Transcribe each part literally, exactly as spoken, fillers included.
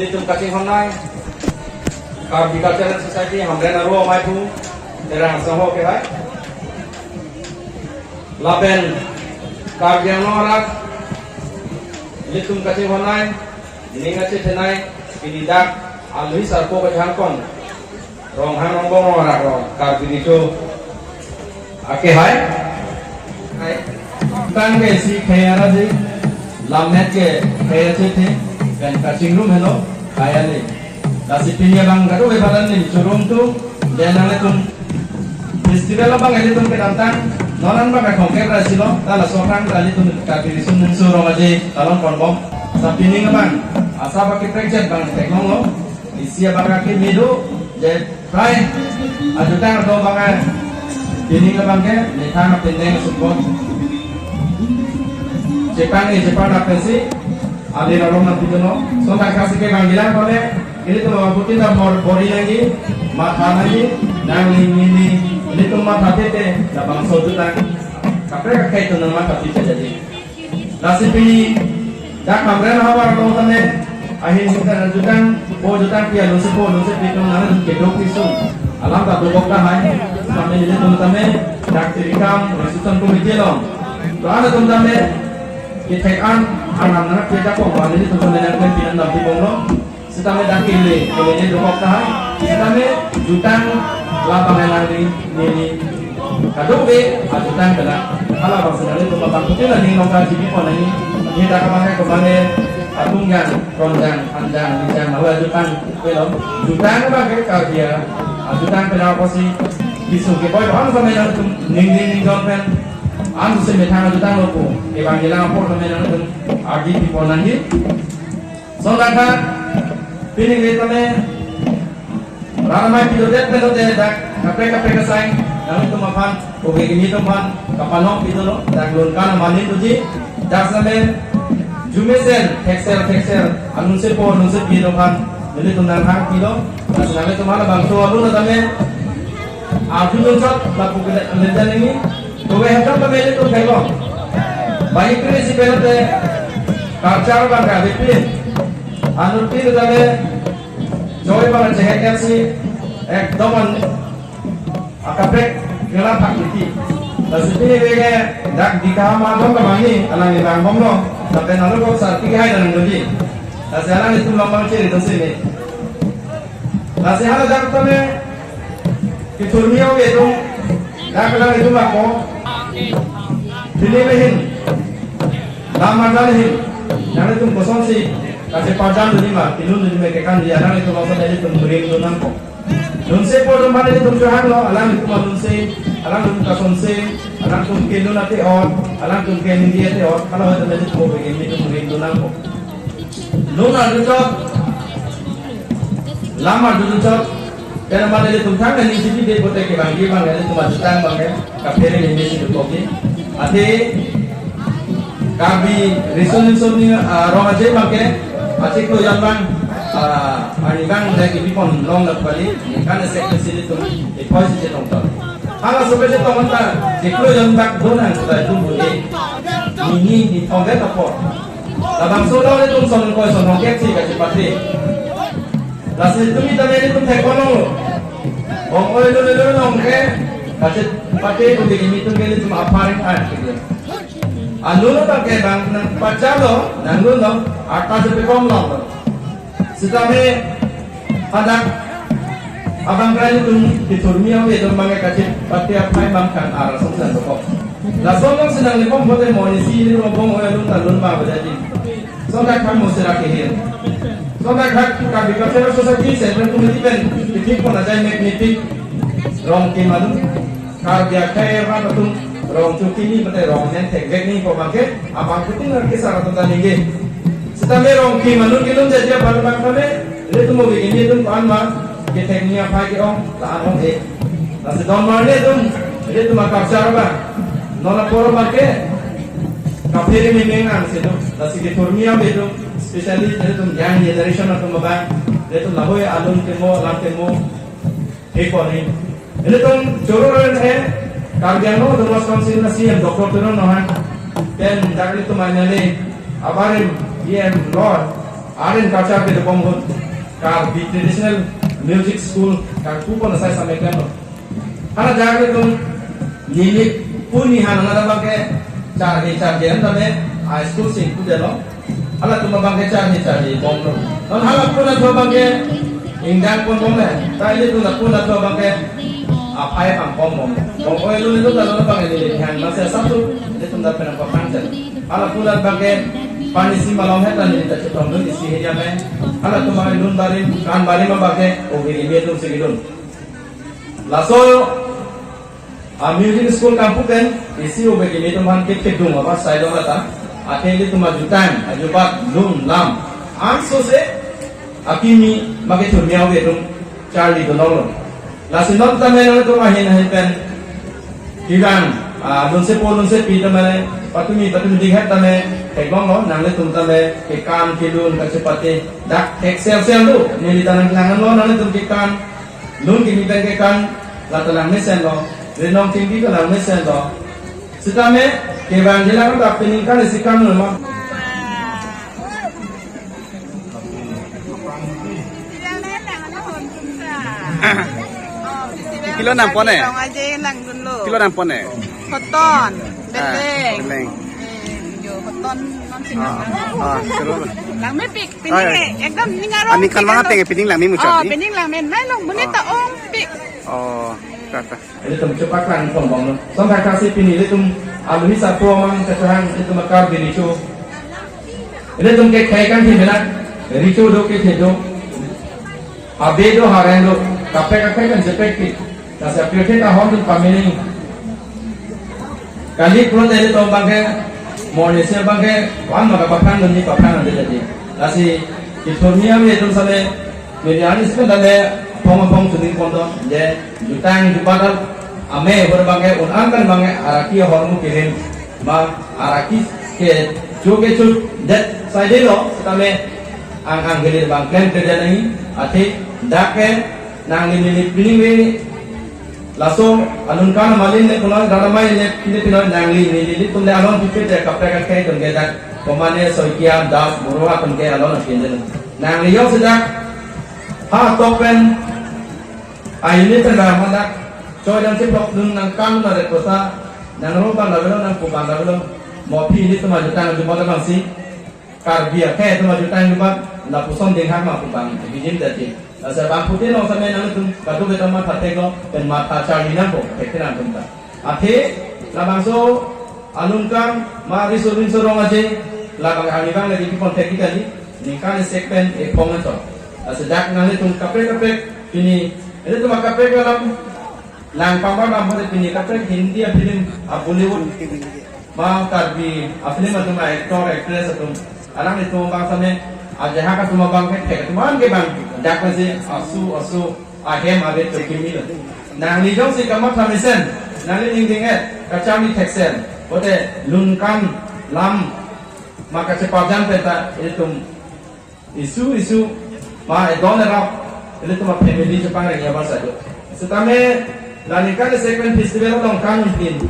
Ilitum kachinghon nai Karbi Cultural Society Hamren aro amaipu Terang Sangho ke hai. Lapen Karbi Anglong arat ilitum kachinghon nai, ning kachethe nai, pini dak alui sarpo kachangkon Ronghang Rongbong Ronghang Rong Karbi Riso ake hai. Hai. Tang ke si khei arat si lammet ke khei achethe pen kachingrum helo khei ale. Lasi pini abang kadokave aphan ning churumtum, dan nanglitum festival abang ilitum kedamtang, non an abang kathongkep ra silo, ta laso aphrang ta ilitum Karbi Riso Nimso Rong Aje talon ponbom. Sa pini abang asap akeprekjat abang theklonglo. Isi abang akimi do, je prai ajutang do abang, pini abang ke methang apindeng support. Chepang ni chepang na pensi, adi lalom na pitono. So ta kasi ke bang bilang kone, ilitum abang putin ta mor bori nangji, matha nangji, nangning nini, ilitum matha tete, labangso jutang. Kaprek kakai tu nang matha tete jadi. Lasi pini dak Hamren ahavar along tame ahin hinkan jutang, po jutang pi alunsepo alunsepi atum nangtum kedok pisung alam ta dokok tahai. Tame ilitum tame dak tirikam reception committee along, to-an atum tame kethek an alam nangkejakong ba ilitum tame nangkepinang dam tibonglo. Sitame dak kele, kele dokok tahai. Sitame jutang labang nangli, neli, kadokave ajutang kena. Halabangsi nanglitum abangphutin aning nongkarjipon nangji. Neli dak abang ke kemane, atum jang, ron jang, an jang, ni jang, mahu ajutang pelo. Jutang abang ke Karbi ajutang kena apotsi bisung kepoi, to-an tame nangtum ning ning ning jon pen, an si methang ajutang lo pu, kevang kelang apor tame nangtum arjipon nangji. Son kata, pini neli tame ran amei pidodet pen lote dak kaprek kaprek asai, nanglitum aphan, oke, kimi atum aphan kapanong pidolo, dak lun kan amani tuji, dak same jumesen theksel theksel anunsepo anunsepi atum aphan nelitum nanghang pilo. Lasi nanglitum halabangso alun tame arjulun chot lapu kele lenda nangji. Kove hekam tame ilitum theklong. Bang ipri si pen lote culture abang ke avepin. Anuttin tame joy abang chehek si ekdom an akaprek kela thak titi. Lasi pini veke dak dikha ma dong kabang ni alangli vangbomlo. Lapen alo kok sarpi hai nang doji. Lasi alanglitum long abang chiri dosi ni. Lasi hala dak tame kethurmi ave atum, dak alanglitum ako, pini mehin, lam arjan ahin, nanglitum kosonsi kacheparjan dunji ma, kelun dunji ma kekan dia, alanglitum ako, nanglitum ring dun nangkok. Lunsepo atum aphan ilitum chohanglo, alanglitum alunse, alanglitum kasonse, alangtum kelun ate-ot, alangtum keningje ate-ot, hala atum ilitum ko begin ilitum ring dun nangkok. Lun arjuchot, lam arjuchot, pen amat ilitum thang nangji siti de pote kevangji abang ilitum ajutang abang ke, kaphere nangji si dokokji. Ate Karbi Riso Nimso Rong Aje abang ke, achiklo jon abang, ah, arni abang le kepipon long lap kali, kan esek ke si ilitum, ipoi si chetong ton. Halaso ke chetong ta, chiklo jon abang do nang ta itum budi. Nini ni thong det apor. Labangso along ilitum son koi son thong kek si kachepate. Lasi itum itame ilitum thek kono. Bong oi lun lun nong ke kachepate itum ke ilitum apharing an ke. Alun abang ke bang nang pachalo, nang lun lo, arta chepekom lo. Sitame hadak abang kali tum kethurmi ave atum abang ke kachepate aphai abang kan arasong san dokok. Lason abang si nanglipom pote mo ni si ili lobong oi alun ta lun ba bajaji. Son dak khang mo sera kehir. Son dak khang Karbi Cultural Society Central Committee pen kithik pon ajai magnetic rong kim alun. Karbi akhei arat atum rong chukini mate rong nen thekvek ni ko abang ke, abang putin nang kesar atum ta ningje. Sitame rong kim alun kelun jaja pada abang tame, ilitum mo begin ni atum ko-an ma, kethek ni aphai ke-ong, la-an ong-e. Lasi don marli atum, ilitum akapchar abang, non apor abang ke, kaphere memeng nang si atum, lasi kethurmi ave atum, especially ilitum young generation atum abang, ilitum lahoi alun kemo, alam kemo, Hei koni. Ilitum choro ren he, Karbi Anglong Autonomous Council na C M Doctor Tuliram Ronghang. Pen dak ilitum anyali, abarim E M Lord, Art and Culture kedobom ahut Karbi Traditional Music School kangpu pon asai sampai klem lo. Hala jaga atum neli puni han anada abangke charhe charhe an tame a school sing pu delo. Halatum abangke charhe charhe bom lo. Non hala puna thu abangke ingdang pon bom le. Ta ilitum puna thu abangke aphai pang bom bom. Bom oi lu itu kalau abangke neli han masih satu ilitum dapat nampak pangcil. Hala puna abangke pani si malom het neli ta chetong dun isi hediya me. Halatum abangke lun barim kan barim abangke ogiri me atum si kedun. Laso a music school kangpu pen isi obegi me atum aphan kethek dung aphan sai dong lata. Athe ilitum ajutang ajubat lun lam anso se akimi make thurmia ove atum charli donong lo. Lasi non tame nangtum ahin ahin pen kevang, ah, lunsepo lunsepi tame patumi patumi ding het tame theklong lo, nanglitum tame kekan kelun kachepate dak theksel sel do, neli ta nanglang lo, nanglitum kekan lun kimi pen kekan lata langmesen lo, rinong tingki ta langmesen lo. Sitame kevang jilang ta peningkan isi kam lo ma. Kilo nam pon e? Long aje langdun lo. Kilo nam pon e? Hoton, ah, beleng. Beleng. Eh, yo, hoton non sing. Ah, ah, seru. Langmepik, ah, pining ya. Eh, ekdom ning arong. Ani kan pik manga lo. Tenge pining langme muchot. Oh, ni? Pining langme, nai long, bunyi, ah, ta ongpik. Oh, kata. Ilitum chepaklang pon bom lo. Son thakthak si pini ilitum aluhi sapo amang kachehang ilitum akar bini chu. Ilitum ke khai kan thi mena. Richo do kethe do. Abe do hareng do. Kaprek kaprek kan jepek pi. Lasi apirthe ta hon dun pamini. Kali pro tele to abangke, morning se abangke, wan maka paphang dun ni paphang dun jadi. Lasi kithurmia me atum sale, media ni sepen dale, phong phong tuning pon do, je, jutang jubat ame, ber abangke, un an kan abangke, araki ahormu kirim, ma, araki ke, chu ke chu, det, sai de lo, sitame, ang ang gili abang klem ke jadi, athe, dak ke, nangli neli pining we, laso alun kan malin le kunoi dana mai le pine pinoi nangli neli ilitum le alon pipe te kaprek kaprek atum ke dak komane Saikia, Das, Boro atum ke alon atum le. Nangli jongsi dak ha tok pen a unit pen ram dak choi dam chiplok dun nangkan na re kosa nangrong ban ravelo nangpu ban ravelo mo aphi ilitum ajutang ajubat abang si Karbi akhei atum ajutang ajubat lapuson dinghak ma pu abang bijim dati. Lasi abangphutin along same nangtum kadokave ta matha thek lo, pen matha charli nangpo, thek thek nangtum ta. Athe labangso alun kan ma riso rinso rong aje, labang arni abang lagi pi contact kita di, ningkan isi pen e phong ato. Lasi dak nanglitum kaprek kaprek pini, ilitum akaprek alam lang pambar lam pute pini kaprek Hindi a film a Bollywood ma Karbi a film atum a actor actress atum alanglitum abang same ajahak atum abang ke thek atum an ke bang dak si asu asu ahem ave chokimi lo. Nangli jongsi kamatha mesen, nangli ning ding et kacharli theksen, pute lun kan lam ma kacheparjan pen ta ilitum isu isu ma edon erap ilitum a family chepangri abar sadu. Sitame la ningkan isi pen festival along kan unpin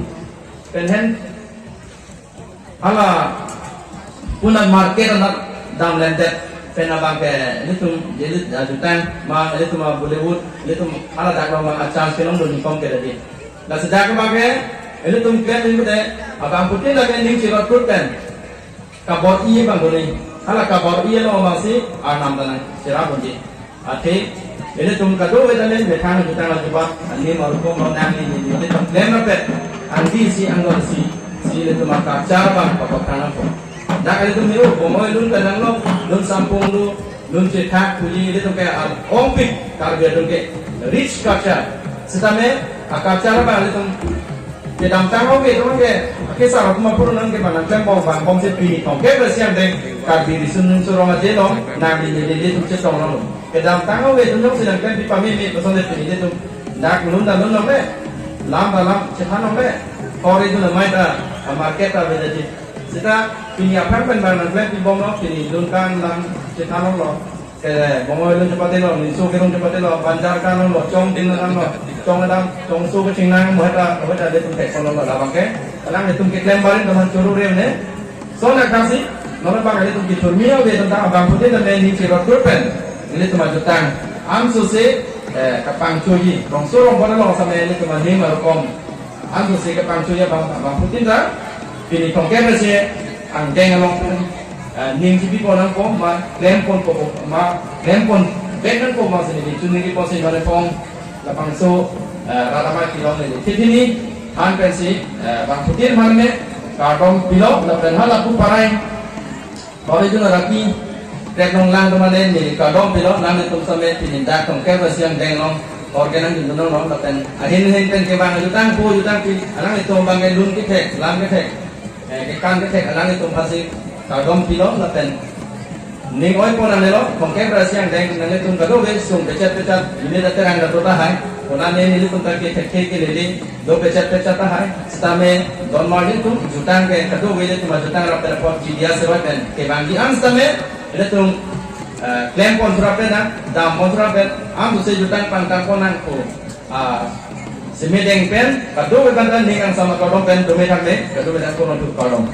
pen hen hala punat market anat dam lendet pen abang ke ilitum jelit ajutang ma ilitum a Bollywood ilitum hala dak long abang a chance kelong dun kom ke dadi. Lasi dak abang ke ilitum klem limit abangphutin lake ning chirot kut pen kabor-i abang duni. Hala kabor-i along abang si arnam ta nangcherap unji. Athe ilitum kadokave ta le methang jutang ajubat ani marukom lo nangli neli ilitum klem rapet. Angdi si angdon si si ilitum a culture abang papaktang nangpo. Dak ilitum niru bomoi lun kanang lo, lun sampung lo, lun chethak puji ilitum ke al ongpik Karbi atum ke rich culture. Sitame a culture abang ilitum kedamtang ove atum ke, akesar atum apor nang ke manang klem bom bang bom si pini thomkep resi angdeng Karbi riso rinso rong aje long, nangli neli ilitum chetong long. Kedamtang ove atum jongsi nang klem pi pameme, lason le pini ilitum dak lun da lun longle, lam da lam chethan longle, hor itum amei ta a market ta ave jadi. Sita pini aphrang pen bang nang klem pi bom lo, pini lun kan lam chethan long lo. Ke bongoi lun chepate lo, niso kerung chepate lo, banjar kan lo, chong ding kan lo, chong adam, chongso kachingnang, moheta, moheta ilitum thek pon lo labang ke. Alanglitum keklem barim teman churu rem ne. Son akhasi, Non abang ilitum kithurmi ave atum ta abangphutin tame ning chirot pen ilitum ajutang ansose, eh, kapangchoji. Rongso rongbon along same ilitum aning arokom ansose kapangchoji abang, abangphutin ta pini tongke mese angdeng along pen, eh, ning chipi pon nangpo ma klem ponpo ma klem ponvek nangpo ma sini di chuning di pon si mane pong labangso, eh, rat amat kelong neli. Thithini han pensi, eh, abangphutin han me kardom pilo lapen halapu parai Hori jun araki, krek nong lang teman neli kardom pilo, nanglitum same pini dak tongke basiang deng nong, organ nang jun nong nong, lapen ahin ahin pen kevang jutang po, jutang pi, alanglitum abang ke lun kethek, lam kethek, eh, kekan kethek, alanglitum aphansi kardom pilo, lapen ning oi pon nanglelo, tongke basiang deng nanglitum kadokave sung pechat pechat, unit aterang kadota hai, pon neli nelitum ta kethek ke lele, do pechat pechat tahai, sitame don margin atum jutang ke kadokave ilitum ajutang rap telepon jidia sewa pen kevangji an sitame ilitum, eh, klem pon thura pen na, dam pon thura pen, ansose jutang pangtang pon nangpo. Ah, seme deng pen kadokave pen ta ning angsam akardom pen dome thakme, kadokave pen ta koron tu kardom.